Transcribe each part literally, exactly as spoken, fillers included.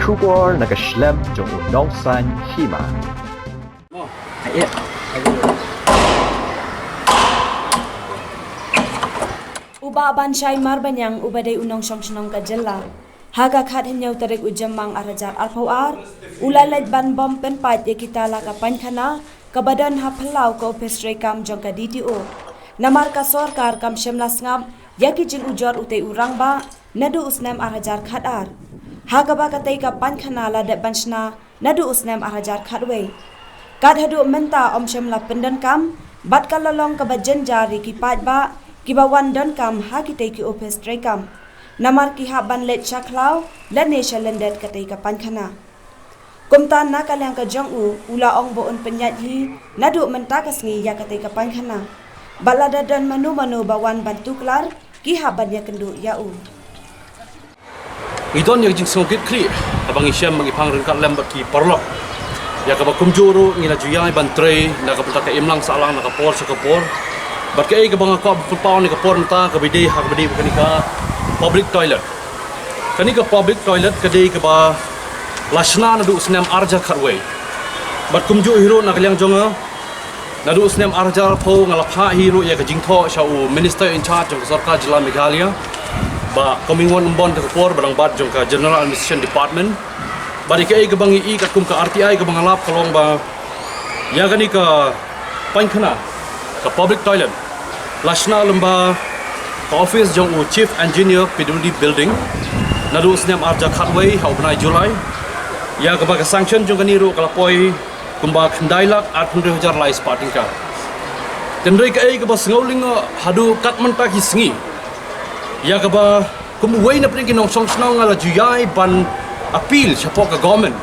Khubor na ka shlem jong u nongsan hima. U Bah Banshai Marbaniang uba dei u nongshong shnong ka jylla, ha ka khathynñiew tarik u Jymmang ar hajar arphew ar, u la leit ban bom pynpait ïa kita la ka painkhana kaba don ha phyllaw ka ophis treikam jong ka D T O. Namar ka sorkar kam shym la sngap ïa ki jingujor utei u rangbah naduh u snem ar hajar khatar, ha kaba katei ka painkhana la dep ban shna naduh u snem ar hajar khatwei. Kat haduh mynta ym shym la pyndonkam, bad ka la long kaba jynjar ïa ki paidbah kiba wan donkam ha kitei ki ophis treikam, namar ki hap ban leit sha khlaw lane sha lyndet katei ka painkhana. Kumta na ka liang ka jong u, u la ong ba un pynïaid hi naduh mynta ka sngi ïa katei ka painkhana, bad lada don mano mano ba wan ban tuklar, ki hap ban ïakynduh ïa u. Ngi don ïa ka jingsngewkitkhlieh haba ngi shem ba ngi phang ryngkat lem bad ki paralok, ïa kaba kumjuh ruh ngi la ju ïai ban trei na ka bynta ka imlang sahlang na ka por sha ka por. Bad kaei kaba nga kwah ban pynpaw ha kane ka por mynta kaba dei ha kaba dei kane ka public toilet. Kane ka public toilet ka dei kaba la shna naduh u snem ar hajar khatwei. Bad kumjuh hi ruh na ka liang jong nga, naduh u snem ar hajar arphew nga la phah hi ruh ïa ka jingthoh sha u Minister in charge jong ka sorkar jylla Meghalaya, Bah Comingone Ymbon, ha ka por ba dang bat jong ka General Administration Department. Bad ïa kaei kaba ngi ïohi katkum ka R T I kaba nga lap ka long ba ïa kane ka painkhana, ka public toilet, la shna lyngba ka office jong u Chief Engineer, P W D Building, naduh u snem ar hajar khatwei ha u bnai July. Ïa kaba ka sanction jong kane ruh ka la poi kumba khyndai lak arphew hajar lai spah tyngka. Hynrei kaei kaba sngewlyngngoh haduh kat mynta ki sngi, ïa kaba kum uwei na pdeng ki nongshong shnong nga la ju ïai ban appeal shapoh ka government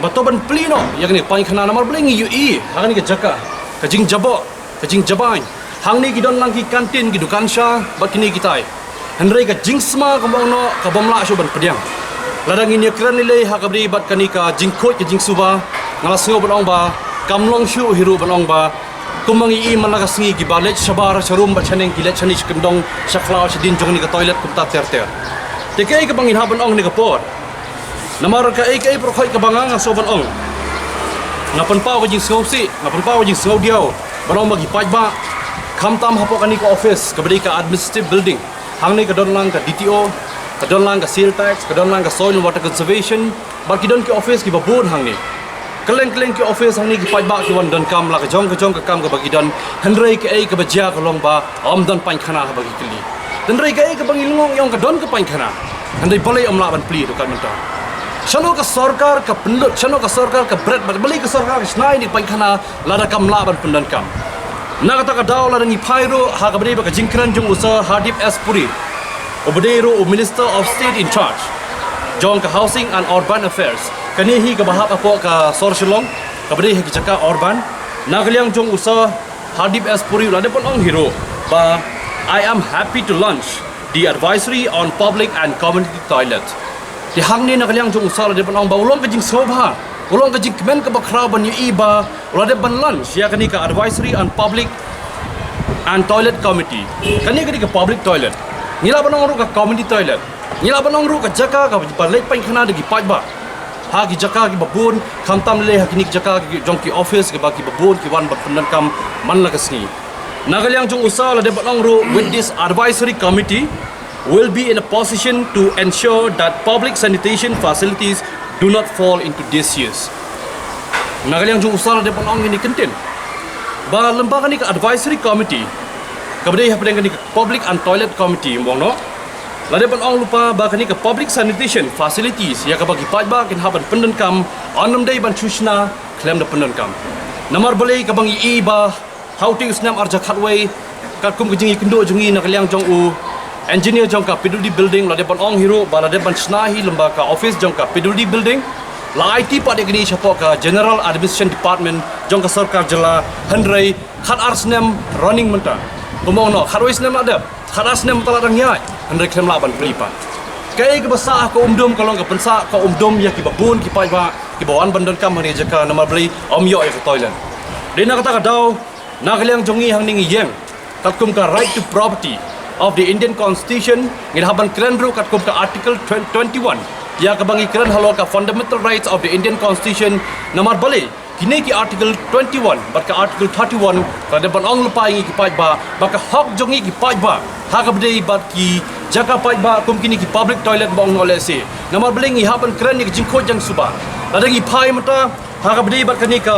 ba to ban plie noh ïa kane ka painkhana, namar balei ngi ïohi ha kane ka jaka ka jingjaboh, ka jingjabain. Hangne ki don lang ki kantin, ki dukan sha bad kine kitai. Hynrei ka jingsma ka mong noh ka bym lah shuh ban pdiang. Lada ngin ïakren lei lei ha kaba dei bad kane ka jingkhuid ka jingsuba, nga la sngew ban ong ba kam long shuh hi ruh ban ong ba kumba ngi ïohi man la ka sngi kiba leit shabar sharum bad shaneng ki leit shane sha kyndong sha khlaw shadien jong kane ka toilet kumta ter ter. Te kaei kaba ngin hap ban ong ha kane ka por? Namar kaei kaei baroh khoit kaba nga nga sngew ban ong, nga pynpaw ka jingsngewsih, nga pynpaw ka jingsngewdiaw ban ong ba ki paidbah, khamtam hapoh kane ka office kaba dei ka administrative building. Hangne ka don lang ka D T O, ka don lang ka sale tax, ka don lang ka soil and water conservation, bad ki don ki office kiba bun hangne. Kylleng kylleng ki office hangne ki paidbah ki wan donkam la ka jong ka jong ka kam kaba ki don. Hynrei kaei kaba jia ka long ba ym don painkhana haba ki kylli. Hynrei kaei kaba ngi lyngngoh ngi ong ka don ka painkhana, hynrei balei ym lah ban plie haduh kat mynta? Shano ka sorkar ka pynlut, shano ka sorkar ka bret, bad balei ka sorkar ka shna ïa kane ka painkhana lada kam lah ban pyndonkam? Na kata ka daw lada ngi phai ruh ha kaba dei bad ka jingkren jong u Sir Hardeep S Puri, uba dei ruh u Minister of State in charge jong ka Housing and Urban Affairs. Kane hi kaba hap hapoh ka sor Shillong kaba dei ha ki jaka urban. Na ka liang jong u Sir Hardeep S Puri u la dep ban ong hi ruh ba, "I am happy to launch the advisory on public and community toilet." Te hangne na ka liang jong u Sir u la dep ban ong ba u long ka jingsngewbha, u long ka jingkmen kaba khraw ban ïohi ba u la dep ban launch ïa kane ka advisory on public and toilet committee. Kane ka dei ka public toilet, ngi lah ban ong ruh ka community toilet, ngi lah ban ong ruh ka jaka kaba leit painkhana da ki paidbah ha ki jaka kiba bun, khamtam lei ha kine ki jaka ki jong ki office kiba kiba bun ki wan ban pyndonkam man la ka sngi. Na ka liang jong u Sir u la dep ban ong ruh, "With this advisory committee will be in a position to ensure that public sanitation facilities do not fall into disuse." Na ka liang jong u Sir u la dep ban ong ïa kane ka kyntien ba lyngba kane ka advisory committee kaba dei hapdeng kane ka public and toilet committee, mo, u la dep ban ong lypa ba kane ka public sanitation facilities ïa kaba ki paidbah kin hap ban pyndonkam, yn ym dei ban shu shna khlem da pyndonkam. Namar balei? Kaba ngi ïohi ba ha utei u snem ar hajar khatwei, katkum ka jingïakynduh jong ngi na ka liang jong u engineer jong ka P W D building, u la dep ban ong hi ruh ba la dep ban shna hi lyngba ka office jong ka P W D building. La aiti pat ïa kine shapoh ka General Administration Department jong ka sorkar jylla, hynrei khatar snem running mynta. Kumno, khatwei snem la dep, khatar snem mynta la dang ïaid, hynrei khlem lah ban plie pat. Kaei kaba sah ha ka umdum ka long ka pynsah ka umdum ïa kiba bun ki paidbah kiba wan ban donkam ha kane ka jaka, namar balei? Ym ïoh ïa ka toilet. Dei na kata ka daw, na ka liang jong ngi hangne ngi ïeng katkum ka right to property of the Indian Constitution, ngi hap ban kren ruh katkum ka Article twenty-one. Ïa kaba ngi kren halor ka fundamental rights of the Indian Constitution, namar balei kine ki Article twenty-one bad ka Article thirty-one ka dei ban ong lypa ïa ngi ki paidbah ba ka hok jong ngi ki paidbah ha kaba dei bad ki jaka paidbah kum kine ki public toilet ba ong noh lehse. Namar balei ngi hap ban kren ïa ka jingkhuid jingsuba? Lada ngi phai mynta ha kaba dei bad kane ka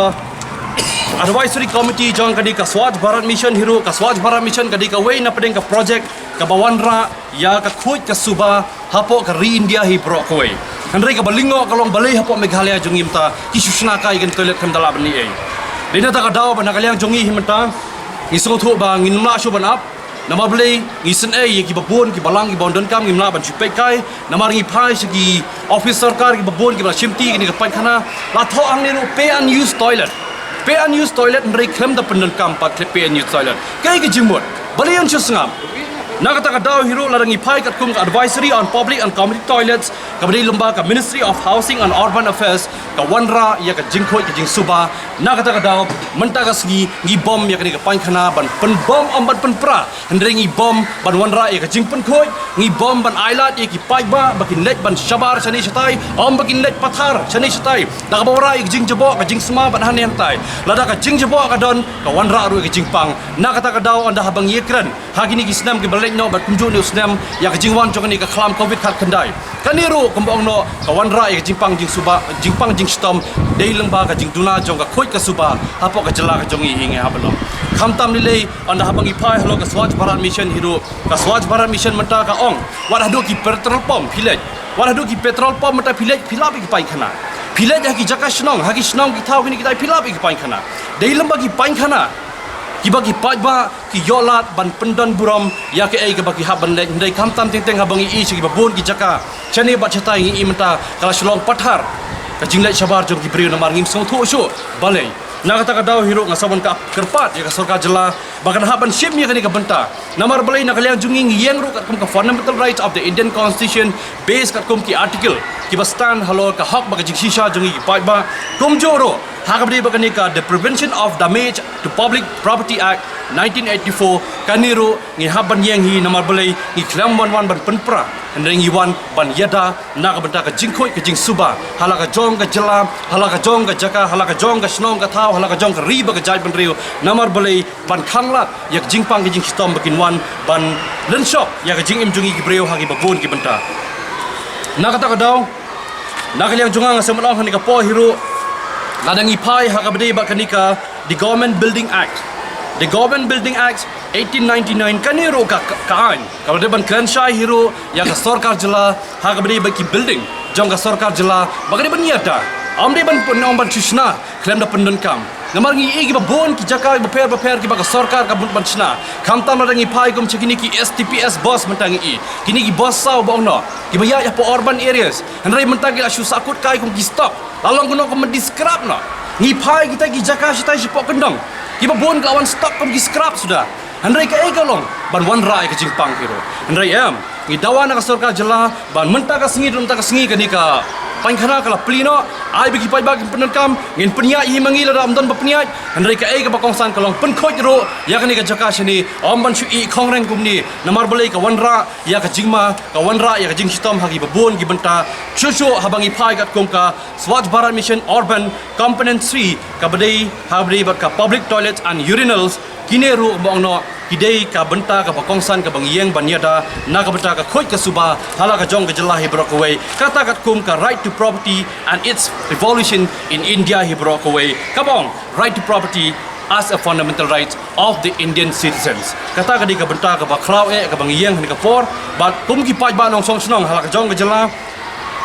Advisory Committee jong kane ka Swachh Bharat Mission hi ruh, ka Swachh Bharat Mission ka dei kawei na pdeng ka project kaba wanrah ïa ka khuid ka suba hapoh ka ri India hi baroh kawei. Hynrei kaba lyngngoh ka long balei hapoh Meghalaya jong ngi mynta ki shu shna kai ïa kane ka toilet khlem da lah ban leh ei. Dei na kata ka daw ba na ka liang jong ngi hi mynta ngi sngewthuh ba ngim lah shuh ban ap. Namar balei? Ngi sngew ïa kiba bun ki balang kiba wan donkam ngim lah ban shu peit kai. Namar ngi phai sha ki office sorkar kiba bun kiba la shimti ïa kane ka painkhana, la thoh hangne ruh pay and use toilet. Pay and use toilet, hynrei khlem da pyndonkam pat khlem pay and use toilet. Kaei ka jingmut? Balei yn shu sngap? Na kata ka daw hi ruh lada ngi phai katkum ka Advisory on Public and Community Toilets kaba dei lyngba ka Ministry of Housing and Urban Affairs ka wanrah ïa ka jingkhuid ka jingsuba. Na kata ka daw mynta ka sngi ngi bom ïa kane ka painkhana ban pynbom ym ban pynpra. Hynrei ngi bom ban wanrah ïa ka jingpynkhuid, ngi bom ban ailad ïa ki paidbah ba kin leit ban shabar shane shatai, ym ba kin leit pathar shane shatai. Da kaba wanrah ïa ka jingjaboh ka jingsma bad hane hangtai. Lada ka jingjaboh ka don, ka wanrah ruh ïa ka jingpang. Na kata ka daw ynda haba ngi ïakren ha kine ki snem kiba leit noh bad kumjuh une u snem ïa ka jingwan jong kane ka khlam Covid khatkhyndai. Kane ruh kumba ong noh ka wanrah ïa ka jingpang jingsuba, jingpang jingshitom dei lyngba ka jingduna jong ka khuid ka suba hapoh ka jylla ka jong ngi hi ngi hap ban ong. Khamtam lei lei ynda haba ngi phai halor ka Swachh Bharat Mission hi ruh, ka Swachh Bharat Mission mynta ka ong wat haduh ki petrol pump phi leit, wat haduh ki petrol pump mynta phi leit phi lap ïa ki painkhana. Phi leit ha ki jaka shnong, ha ki shnong ki thaw kine kitai phi lap ïa ki painkhana. Dei lyngba ki painkhana kiba ki paidbah ki ïoh lad ban pyndon burom ïa kaei kaba ki hap ban leit. Hynrei khamtam teng teng haba ngi i sha kiba bun ki jaka shane bad shatai ngi i mynta ka la shu long pathar ka jingleit shabar jong ki briew namar ngim sngewthuh shuh balei. Na kata ka daw hi ruh nga sa wan ka kyrpad ïa ka sorkar jylla ba kan hap ban shim ïa kane ka bynta. Namar balei? Na ka liang jong ngi ngi ïeng ruh katkum ka fundamental rights of the Indian Constitution, base katkum ki article kiba stand halor ka hok bad ka jingshisha jong ngi ki paidbah. Kumjuh ruh ha kaba dei bad kane ka The Prevention of Damage to Public Property Act nineteen eighty-four, kane ruh ngi hap ban ïeng hi. Namar balei? Ngi khlem wan wan ban pynpra, hynrei ngi wan ban ïada na ka bynta ka jingkhuid ka jingsuba ha la ka jong ka jylla, ha la ka jong ka jaka, ha la ka jong ka shnong ka thaw, ha la ka jong ka ri bad ka jaitbynriew. Namar balei? Ban khanglad ïa ka jingpang ka jingshitom ba kin wan ban lynshop ïa ka jingim jong ngi ki briew ha kiba bun ki bynta. Na kata ka daw na ka liang jong nga nga sngewbha ban ong ha kane ka por hi ruh, lada ngi phai ha kaba dei bad kane ka The Government Building Act, The Government Building Act eighteen ninety-nine, kane ruh ka, ka, ka aiñ kaba dei ban kren shai hi ruh ïa ka sorkar jylla ha kaba dei bad ki building jong ka sorkar jylla ba ka dei ban ïada, ym dei ban pyn-, ym ban shu shna khlem da pyndonkam. Namar ngi i kiba bun ki jaka bapher bapher kiba ka sorkar ka mut ban shna. Khamtam lada ngi phai kum sha kine ki S T P S bus mynta ngi i kine ki bus saw ba ong noh kiba ïaid hapoh urban areas. Hynrei mynta ki la shu sahkut kai kum ki stock, la long kumno kum mandi scrap noh. Ngi phai kita ki jaka shatai shapoh kyndong kiba bun ki la wan stock kum ki scrap suda. Hynrei kaei ka long ban wanrah ïa ka jingpang hi ruh? Hynrei em, ngi dawa na ka sorkar jylla ban mynta ka sngi, mynta ka sngi kane ka painkhana ka la plie noh, ai ba ki paidbah kin pyndonkam. Ngin pynïaid hi ma ngi lada ym don ba pynïaid. Hynrei kaei kaba kongsan ka long pynkhuid ruh ïa kane ka jaka shane, ym ban shu ih khongreng kumne. Namar balei? Ka wanrah ïa ka jingma, ka wanrah ïa ka jingshitom ha kiba bun ki bynta. Shuh shuh haba ngi phai katkum ka Swachh Bharat Mission Urban Component three kaba dei ha kaba dei bad ka public toilets and urinals, kine ruh ba ong noh ki dei ka bynta kaba kongsan kaba ngi ïeng ban ïada na ka bynta ka khuid ka suba ha la ka jong ka jylla hi baroh kawei, kata katkum ka right to property and its evolution in India hi baroh kawei, kaba ong right to property as a fundamental right of the Indian citizens. Kata ka dei ka bynta kaba khlaw eh kaba ngi ïeng ha kane ka por. Bad kum ki paidbah nongshong shnong ha la ka jong ka jylla,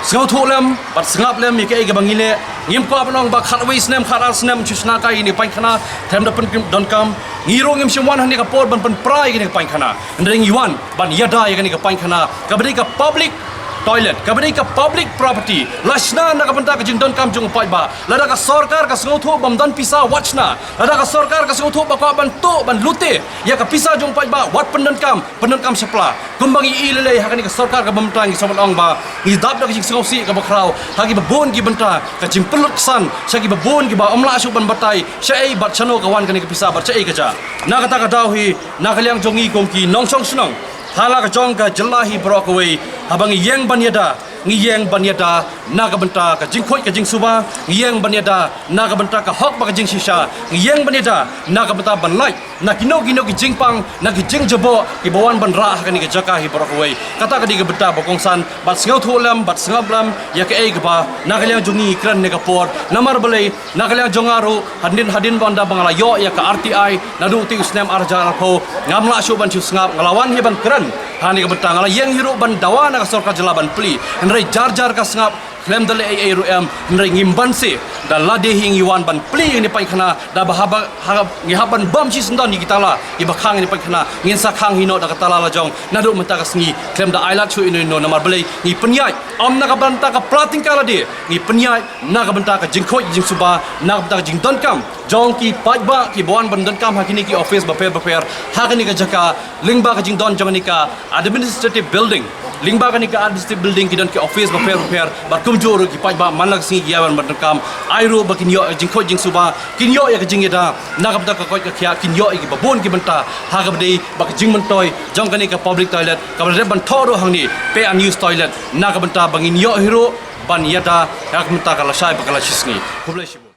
sngewthuh lem bad sngap lem ïa kaei kaba ngi leh. Ngim kwah ban ong ba khatwei snem, khatar snem shu shna kai ïa kane ka painkhana khlem da pyndonkam. Ngi ruh ngim shym wan ha kane ka por ban pynpra ïa kane ka painkhana, hynrei ngi wan ban ïada ïa kane ka painkhana kaba dei ka public toilet, kaba dei ka public property. La shna na ka bynta ka jingdonkam jong u paidbah. Lada ka sorkar ka sngewthuh ba ym don pisa, wat shna. Lada ka sorkar ka sngewthuh ba kwah ban tuh, ban lute ïa ka pisa jong u paidbah, wat pyndonkam, pyndonkam shapla. Kumba ngi i lei lei ha kane ka sorkar kaba mynta, ngi sngewbha ban ong ba ngi dap da ka jingsngewsih kaba khraw ha kiba bun ki bynta, ka jingpynlut ksan sha kiba bun kiba ym lah shuh ban batai shaei bad shano ka wan kane ka pisa bad shaei ka jia. Na kata ka daw hi, na ka liang jong ngi kum ki nongshong shnong ha la ka jong ka jylla hi baroh kawei, haba ngi ïeng ban ïada Ngi ïeng ban ïada na ka bynta ka jingkhuid ka jingsuba, ngi ïeng ban ïada na ka bynta ka hok bad ka jingshisha, ngi ïeng ban ïada na ka bynta ban lait na kino kino ki jingpang, na ki jingjaboh kiba wan ban rah ha kane ka jaka hi baroh kawei. Kata ka dei ka bynta ba kongsan, bad sngewthuh lem bad sngap lem ïa kaei kaba na ka liang jong ngi ngi kren ha kane ka por. Namar balei, na ka liang jong nga ruh, hadien hadien ba ynda ba nga la ïoh ïa ka R T I naduh te u snem ar hajar arphew, ngam lah shuh ban shu sngap, nga la wan hi ban kren ha kane ka bynta. Nga la ïeng hi ruh ban dawa na ka sorkar jylla ban plie, hynrei jar jar ka sngap, khlem da leh ei ei ruh em. Hynrei ngim banse da lade hi ngi wan ban plie ïa kane ka painkhana, da ba haba, haba ngi hap ban bam shisyndon ïa ki tala kiba khang ïa kane ka painkhana, ngin sa khang hi noh da ka tala la jong naduh mynta ka sngi, khlem da ailad shuh ïano ïano. Namar balei, ngi pynïaid ym na ka bynta ka pla tyngka lade, ngi pynïaid na ka bynta ka jingkhuid jingsuba, na ka bynta ka jingdonkam jong ki paidbah kiba wan ban donkam ha kine ki office bapher bapher ha kane ka jaka, lyngba ka jingdon jong kane ka administrative building. Lyngba kane ka administrative building ki don ki office bapher bapher, bad kumjuh ruh ki paidbah man la ka sngi ki ïa wan ban donkam. Ai ruh ba kin ïoh ïa ka jingkhuid jingsuba, kin ïoh ïa ka jingïada na ka bynta ka koit ka khiah, kin ïoh ïa kiba bun ki bynta ha kaba dei bad ka jingmyntoi jong kane ka public toilet kaba la dep ban thoh ruh hangne, peh unused toilet, na ka bynta ba ngin ïoh hi ruh ban ïada ha ka bynta ka lashai bad ka lashisngi. Khublei shibun.